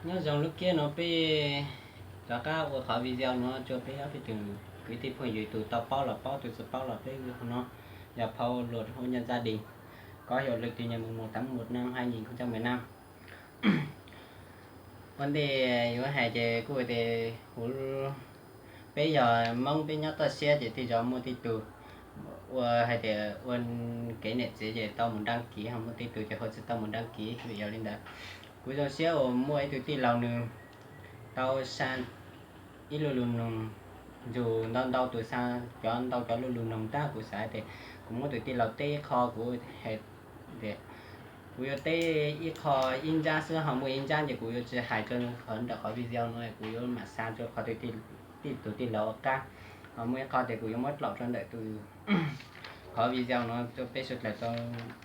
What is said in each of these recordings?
Nyob zoo lub caij no peb rov qab ua qhov video no rau peb ob peb tug kwv tij phooj ywg, tus tau paub los paub, tus tsis paub los peb ua no, yog phau luật hôn nhân gia đình có hiệu lực từ ngày mùng một tháng một năm hai nghìn không trăm mười lăm. Ua ntej yuav hais ces kuv tias, kuv, peb yog Hmoob peb nyob toj siab ces tej zaum muaj tej tug ua hais tias ua kev niam txiv ces tau mus đăng ký, ho muaj tej tug ces ho tsis tau mus đăng ký. Vim yog li ntawd kuv zoo siab uas muaj ib tug tij laug nws tau xa ib lu lus noog, yus ntau ntau tus xa, cov ntau cov lu lus noog tag, kuv xav tias kuv muab tus tij laug teb qho, kuv hais tias kuv yuav teb ib qho ib ntsab xwb, ho muaj ib ntsab ces kuv yuav tsis hais rau qhov ntawm qhov video no, kuv yuav mam xa rau qhov tus tij laug qab, ho muaj ib qho tias kuv yuav muab tlaus rau ntawm tus qhov video no rau peb sawv daws tau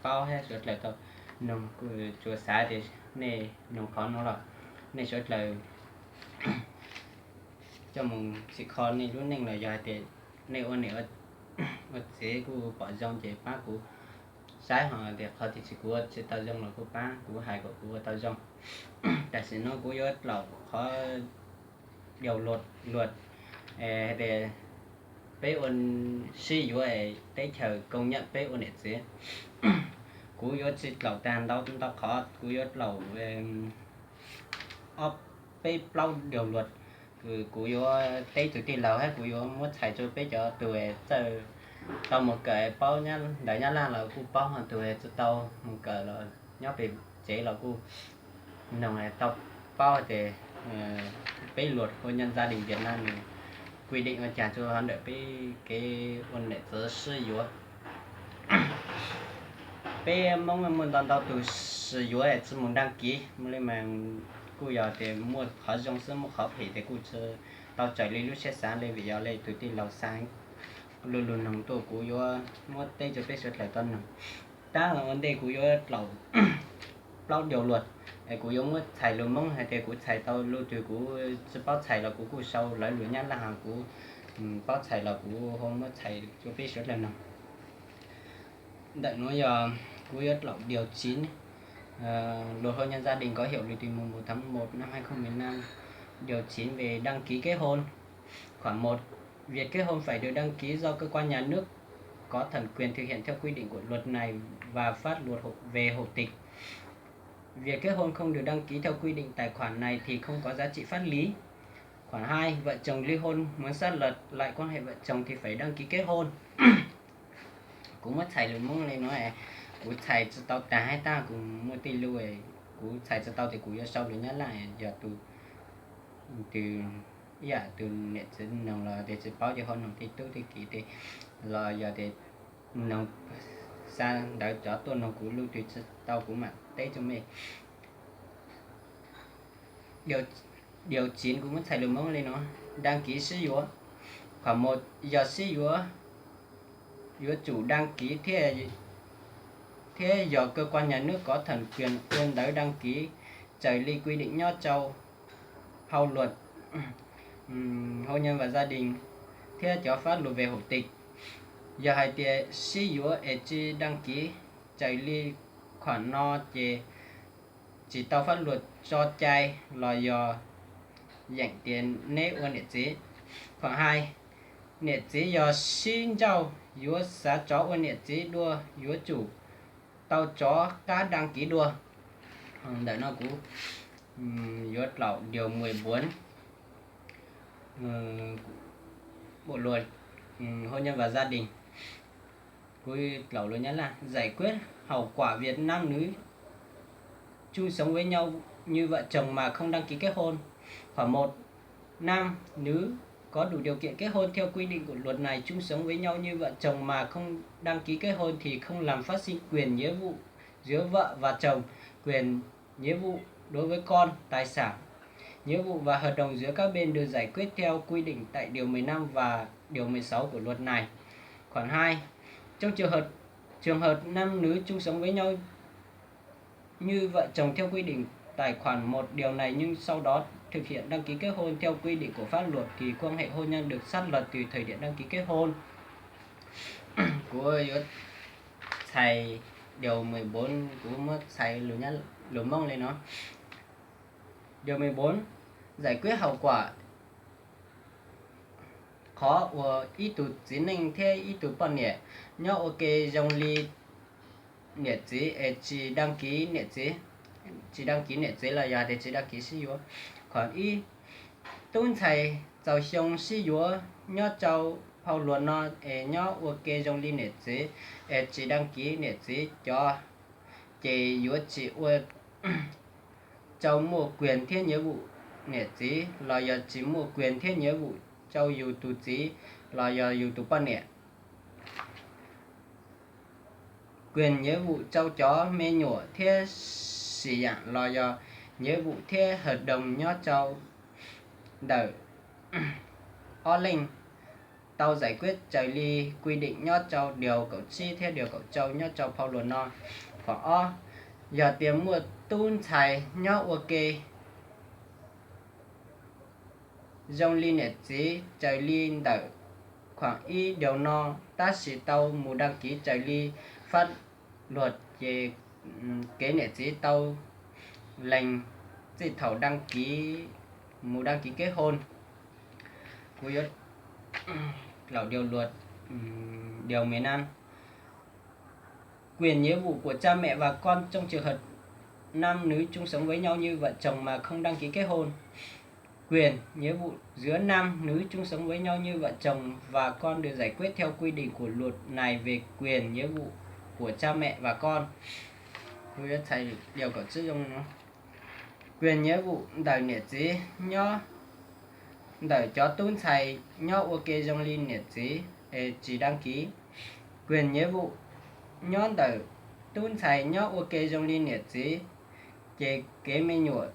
paub thiab sawv daws tau noog. Kuv tsuas xav tias nej noog qhov no los nej sawv daws coj mus txhim kho nej lub neej los yog hais tias nej ua niam ua txiv kuj pom zoo ces pab kuv saib, ho tias qhov twg tsis, kuv ua tsis tau zoo los kuj pab kuv hais kom kuv ua tau zoo. Tam sim no kuv yuav tlaus qhov điều luật, luật hais tias peb ua sib yuav es teb chaws công nhận peb ua niam txiv. Kuv yuav tsis tlaus tag ntau ntau qhov, kuv yuav tlaus ob peb plaub điều luật. Kuv yuav teb tus tij laug thiab kuv yuav muab txhais rau peb cov tus txawj tau mus kawm paub ntawv Nyab Laj los kuj paub, ho tus tsis tau mus kawm los nyob pem tsev los kuj noog tau paub tias peb luật hôn nhân gia đình Việt Nam nws quy định ua cas rau hauv ntawm peb kev ua niam txiv sib yuav. Peb Hmoob muaj ntau ntau tus sib yuav tsis mus đăng ký, muaj li mas kuj yog tias muaj qhov zoo xwb, muaj qhov phem ces kuj tsis tau raws li lub siab xav li. Vim yog li tus tij laug xa lu lus noog tuaj, kuv yuav muab teb rau peb sawv daws tau noog. Tab ua ntej kuv yuav tlaus plaub điều luật, es kuv yuav muab txhais lus Hmoob hais tias kuv txhais tau lus twg kuv tsis paub txhais los kuv kuj sau lawv lus Nyab Laj, kuv paub txhais los kuv ho muab txhais rau peb sawv daws noog. Ntawm no yog kuv yuav tlaus điều chín, luật hôn nhân gia đình có hiệu lực từ mùng một tháng một năm hai không mười lăm. Điều chín về đăng ký kết hôn. Khoảng một, việc kết hôn phải được đăng ký do cơ quan nhà nước có thẩm quyền thực hiện theo quy định của luật này và pháp luật hộ, về hộ tịch. Việc kết hôn không được đăng ký theo quy định tại khoản này thì không có giá trị pháp lý. Khoảng hai, vợ chồng ly hôn muốn xác lập lại quan hệ vợ chồng thì phải đăng ký kết hôn. Kuv muab txhais lus Hmoob li no, kuv txhais tsis tau tag hais tias kuv muaj tej lus, kuv txhais tsis tau ces kuv yuav sau lus Nyab Laj, yog tus, tus, ib yam tus niam txiv noog los tias tsis paub ces ho noog tej tub tej kiv tej, los yog tias noog xa ntawv cov tuaj noog kuv lus twg tsis tau kuv mam teb rau mej. Điều chín, kuv muab txhais lus Hmoob li no, đăng ký sib yuav. Khoảng một, yog sib yuav yuav tsum đăng ký thiab, thiab yog cơ quan nhà nước có thẩm quyền ua ntawv đăng ký raws li quy định nyob rau hauv luật hôn nhân và gia đình thiab cov pháp luật về hộ tịch. Yog hais tias sib yuav es tsis đăng ký raws li khoản no ces tsis tau pháp luật tso cai los yog yeem tias neb ua niam txiv. Khoảng hai, niam txiv yog sib ntsauj yuav xav rov ua niam txiv dua yuav tsum tau rov qab đăng ký dua. Ntawm no kuv yuav tlaus điều mười bốn, bộ luật hôn nhân và gia đình. Kuv tlaus lus Nyab Laj, giải quyết hậu quả việc nam nữ chung sống với nhau như vợ chồng mà không đăng ký kết hôn. Khoảng một, nam, nữ có đủ điều kiện kết hôn theo quy định của luật này chung sống với nhau như vợ chồng mà không đăng ký kết hôn thì không làm phát sinh quyền nghĩa vụ giữa vợ và chồng, quyền nghĩa vụ đối với con, tài sản, nghĩa vụ và hợp đồng giữa các bên được giải quyết theo quy định tại điều mười lăm và điều mười sáu của luật này. Khoảng hai, trong trường hợp, trường hợp nam nữ chung sống với nhau như vợ chồng theo quy định tại khoản một điều này nhưng sau đó thực hiện đăng ký kết hôn theo quy định của pháp luật thì quan hệ hôn nhân được xác lập từ thời điểm đăng ký kết hôn. Kuv yuav txhais điều mười bốn, kuv muab txhais lus Hmoob li no. Điều mười bốn, giải quyết hậu quả. Qhov uas ib tug txiv neej thiab ib tug poj niam nyob ua ke zoo li niam txiv es tsis đăng ký niam txiv, tsis đăng ký niam txiv los yog tias tsis đăng ký sib yuav. Qhov ib, tub ntxhais txaus xyoo sib yuav nyob rau phau luag no es nyob ua ke zoo li niam txiv es tsis đăng ký niam txiv cov, ces yuav tsis ua rau muaj quyền thiab nghĩa vụ niam txiv los yog tsis muaj quyền thiab nghĩa vụ rau yus tus txiv los yog yus tus poj niam. Quyền nghĩa vụ rau cov me nyuam thiab sim yam los yog nghĩa vụ thiab hợp đồng nyob rau ntawm ob leeg tau giải quyết raws li quy định nyob rau điều kaum tsib thiab điều kaum rau nyob rau phau luag no. Qhov ob, yog tias muaj tub ntxhais nyob ua ke zoo li niam txiv raws li ntawm qhuam ib điều no tab sis tau mus đăng ký raws li pháp luật ces kev niam txiv tau lees txij thaum đăng ký, mus đăng ký kết hôn. Kuv yuav lawm điều luật, điều mười năm. Quyền nghĩa vụ của cha mẹ và con trong trường hợp năm nữ chung sống với nhau như vợ chồng mà không đăng ký kết hôn. Quyền, nghĩa vụ giữa nam, nữ chung sống với nhau như vợ chồng và con được giải quyết theo quy định của luật này về quyền, nghĩa vụ của cha mẹ và con. Quyền, nghĩa vụ ntawm niam txiv nyob, ntawm cov tub ntxhais nyob ua ke zoo li niam txiv es tsis đăng ký. Quyền nghĩa vụ nyob ntawm tub ntxhais nyob ua ke zoo li niam txiv, ces kev me nyuam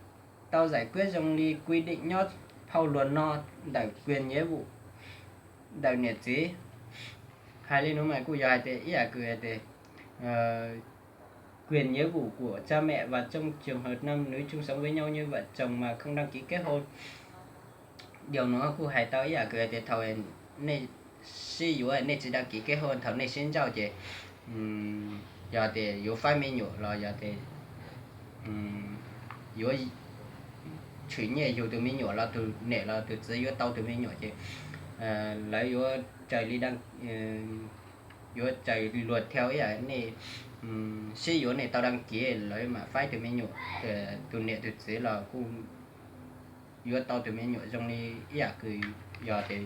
tau giải quyết zoo li quy định nyob phau luag no ntawm quyền nghĩa vụ ntawm niam txiv. Hais li no mas kuj yog hais tias ib yam kws tias quyền nghĩa vụ của cha mẹ và trong trường hợp nam nữ chung sống với nhau như vợ chồng mà không đăng ký kết hôn. Điều no kuj hais tau ib yam kws tias thaum nej sib yuav nej tsis đăng ký kết hôn, thaum nej sib ntsauj ces yog tias yuav faib me nyuam los yog tias yuav tshwm nyiaj yug tus me nyuam los tus niam los tus txiv yuav tau tus me nyuam ces lawv yuav raws li, yuav raws luag thiab ib yam nej sib yuav nej tau đăng ký lawv mam faib tus me nyuam, tus niam tus txiv los kuj yuav tau tus me nyuam zoo li ib yam kws yog tias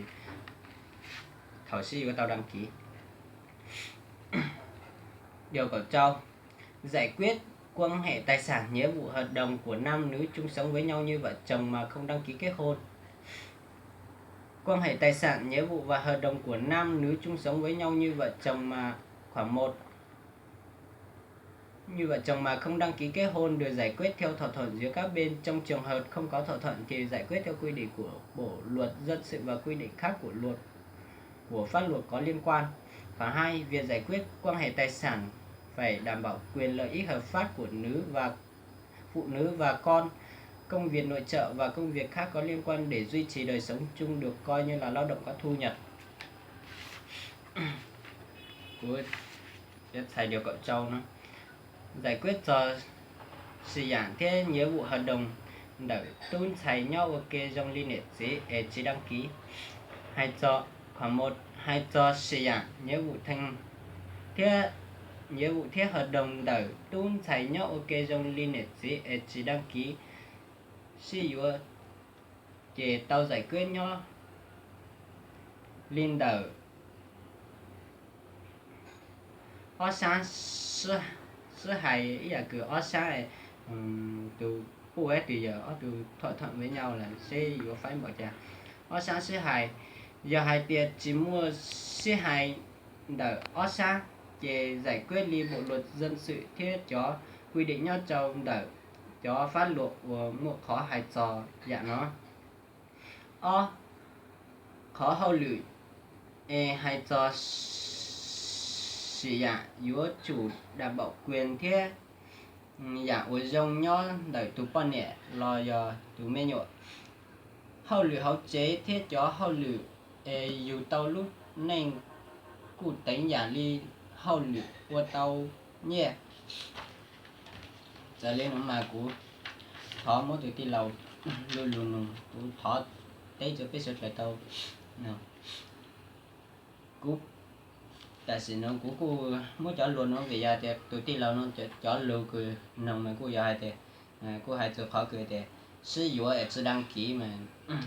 thaum sib yuav tau đăng ký. Điều kaum rau, giải quyết quan hệ tài sản, nghĩa vụ, hợp đồng của nam nữ chung sống với nhau như vợ chồng mà không đăng ký kết hôn. Quan hệ tài sản, nghĩa vụ và hợp đồng của nam nữ chung sống với nhau như vợ chồng mà, khoảng một, như vợ chồng mà không đăng ký kết hôn được giải quyết theo thỏa thuận giữa các bên. Trong trường hợp không có thỏa thuận thì giải quyết theo quy định của Bộ luật dân sự và quy định khác của luật, của pháp luật có liên quan. Khoảng hai, việc giải quyết quan hệ tài sản phải đảm bảo quyền lợi ích hợp pháp của nữ và, phụ nữ và con, công việc nội trợ và công việc khác có liên quan để duy trì đời sống chung được coi như là lao động có thu nhập. Kuv txhais điều kaum rau no. Giải quyết txog sim yam thiab nghĩa vụ hợp đồng ntawm tub ntxhais nyob ua ke zoo li niam txiv es tsis đăng ký. Hais txog, khoảng một, hais txog sim yam nghĩa vụ thiab, nghĩa vụ thiab hợp đồng ntawm tub ntxhais nyob ua ke zoo li niam txiv es tsis đăng ký sib yuav, ces tau giải quyết nyob li ntawm ob sab sib hais, ib yam kws ob sab, tus puj ib tug yawm ob tug thỏa thuận với nhau lawm seb yuav faib npaum cas. Ob sab sib hais, yog hais tias tsis muaj sib hais ntawm ob sab, ces giải quyết li bộ luật dân sự thiab cov quy định nyob rau ntawm cov pháp luật uas muaj qhov hais txog yam no. Ob, qhov hauj lwm es hais txog sim yam yuav tsum đảm bảo quyền thiab yam uas zoo nyob ntawm tus poj niam los yog tus me nyuam. Hauj lwm hauv tsev thiab cov hauj lwm es yug tau lub neej kuj teev yam li hauj lwm ua tau nyiaj. Txawm li no mas kuv thov muab tus tij laug lu lug noog, kuv thov teb rua peb suav dlawg tau. Kuv, tam sim nuav kuv kuj muab cov lug nuav vim yog tias tus tij laug nuav cov lug kws noog mas kuj yog hais tias, kuj hais txug qhov kws tias sib yuav es tsi dlaab kiv mas,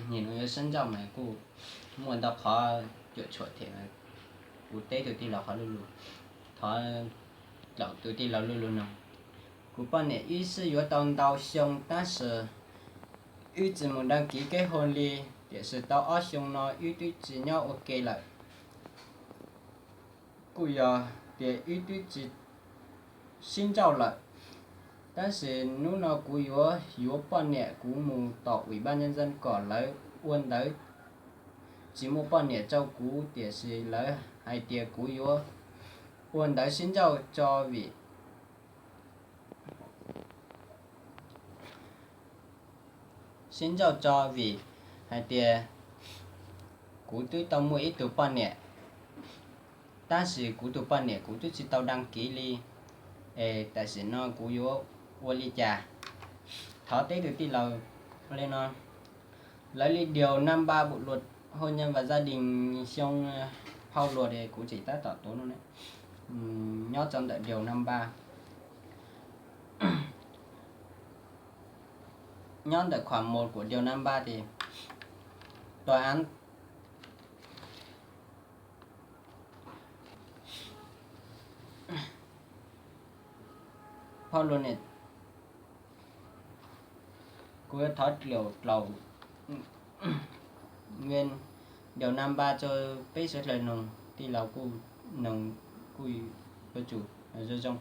nwg nuav yuav sib ntsauj mas kuj muaj ntau qhov cuam tshuam thiab. Kuv teb tug tij laug qhov lu lug, thov tau tug tij laug lu lug noog. Kuv poj niam wb sib yuav tau ntau xyoo tab sis wb tsi mus dlaab kiv keb hoo li, tiam sis tau ob xyoo no wb twb tsi nyob ua ke lawm. Kuj yog tias wb twb tsi sib ntsauj lawm, tab sis hnub no kuv yuav yuav poj niam kuv mus tom ui baj nyob ntxeeb kom lawv ua ntawv tsi muaj poj niam rau kuv, tiam sis lawv hais tias kuv yuav ua ntawv sib ntsauj tso vim sib ntsauj tso vim hais tias kuv twb tau muaj ib tug poj niam, tab sis kuv tug poj niam kuv twb tsi tau dlaab kiv li, es tam sim no kuv yuav ua li cas? Thov teb tug tij laug li no. Lawv li điều năm ba bộ luật hôn nhân và gia đình xyoo, phau luật kuv tseem tab tom tuav no, nyob rau ntawm điều năm ba, nyob ntawm khoảng một của điều năm ba thì tòa án phau luật ne, kuv thov điều năm ba rua peb suav dlawg noog, tij laug kuj noog kuj yuav tsum zoo zoo.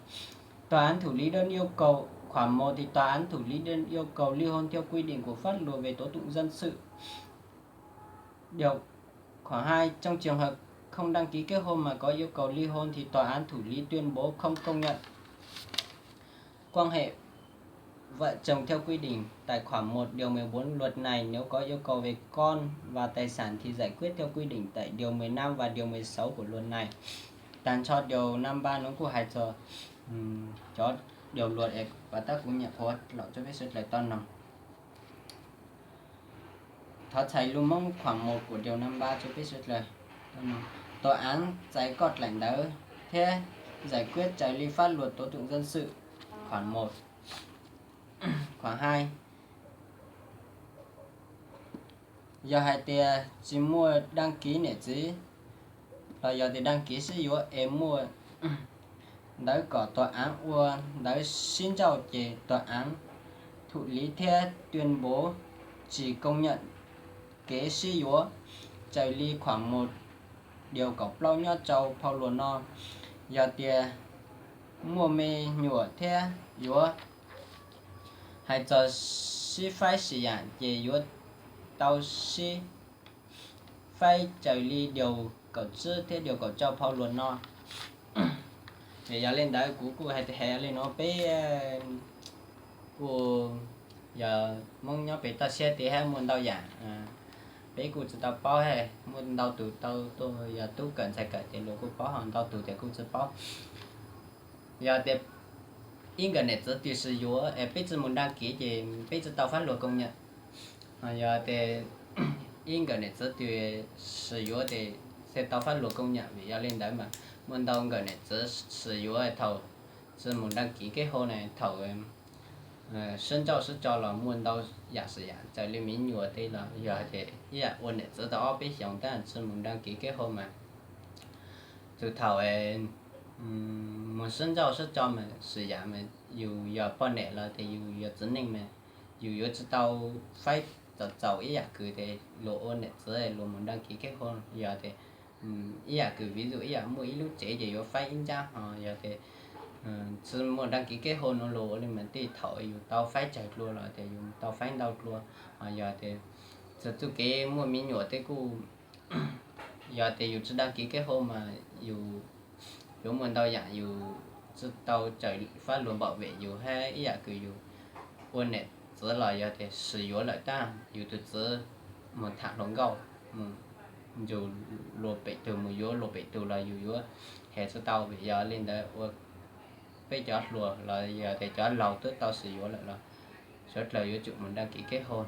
Tòa án thụ lý đơn yêu cầu, khoảng một thì tòa án thụ lý đơn yêu cầu ly hôn theo quy định của pháp luật về tố tụng dân sự. Điều, khoảng hai, trong trường hợp không đăng ký kết hôn mà có yêu cầu ly hôn thì tòa án thụ lý tuyên bố không công nhận quan hệ vợ chồng theo quy định tại khoản một điều mười bốn luật này, nếu có yêu cầu về con và tài sản thì giải quyết theo quy định tại điều mười lăm và điều mười sáu của luật này. Tag nrho điều năm ba no kuj hais txog cov điều luật es pas tab kuv nyam qhuav los rau peb suav dlawg tau noog. Thov txhais lus Moob khoảng một của điều năm ba rau peb suav dlawg. Tòa án txais koj dlaim ntawv thiab giải quyết raws li pháp luật tố tụng dân sự, khoảng một. Khoảng hai, yog hais tias tsis muaj đăng ký niam txiv los yog tias đăng ký sib yuav es muaj ntawv kom tòa án ua ntawv sib ntsauj ces tòa án thụ lý thiab tuyên bố chỉ công nhận kev sib yuav raws li khoảng một điều kaum plaub nyob rau phau luag no. Yog tias muaj me nyuam thiab yuav hais txog sib faib sim yam ces yuav tau sib faib raws li điều kaum tsib thiab điều kaum rau phau luag no. Ces yog li ntawd kuv kuj hais tias li no peb kuj yog Moob nyob pem toj siab teb hab muaj ntau yam peb kuj tsis tau paub, muaj ntau tug tau tuaj yog tub kawm ntxhais kawm ces luag kuj paub, ho ntau tug ces kuj tsis paub. Yog tias ib nkawm niam txiv twg sim yuav es peb tsis mus đăng ký ces peb tsis tau pháp luật công nhận. Yog tias ib nkawm niam txiv twg sim yuav ces thiaj tau pháp luật công nhận. Vim yog li ntawd mas muaj ntau nkawm niam txiv sim yuav thaum tsis mus đăng ký kết hôn na, thaum sib ntsauj sib tso los muaj ntau yam sim yam raws li me nyuam tej los yog ces ib yam ua niam txiv tau ob peb xyoos tab tsis mus đăng ký kết hôn mas txug thaum mus sib ntsauj sib tso mas sim yam mas yus yog poj niam los ces yus yog txiv neej mas yus yuav tsis tau faib txaus txaus ib yam kws ces luag ua niam txiv luag mus đăng ký kết hôn. Yog tias ib yam kws ví dụ ib yam muaj ib lub tsev ces yuav faib ib ntsab, ho yog tias tsis muaj đăng ký kết hôn no luag ua li mas tej thaum yus tau faib tsawg dlua los tias yus tau faib ntau dlua. Ho yog tias txug txuj kev muaj me nyuam tej kuj yog tias yus tsis đăng ký kết hôn mas yus yuav muaj ntau yam yus tsis tau raws pháp luật bảo vệ yus hab ib yam kws yus ua niam txiv los yog tias sim yuav lawm tab yus tus txiv mus tham hluas nkauj, mus nrug luag pem tug, mus yuav luag pem tug los yus yuav has tsis tau. Vim yog li ntawd ua peb cov hluas los yog tias cov laug twb tau sim yuav lawm los sawv dlawg yuav tsum mus đăng ký kết hôn.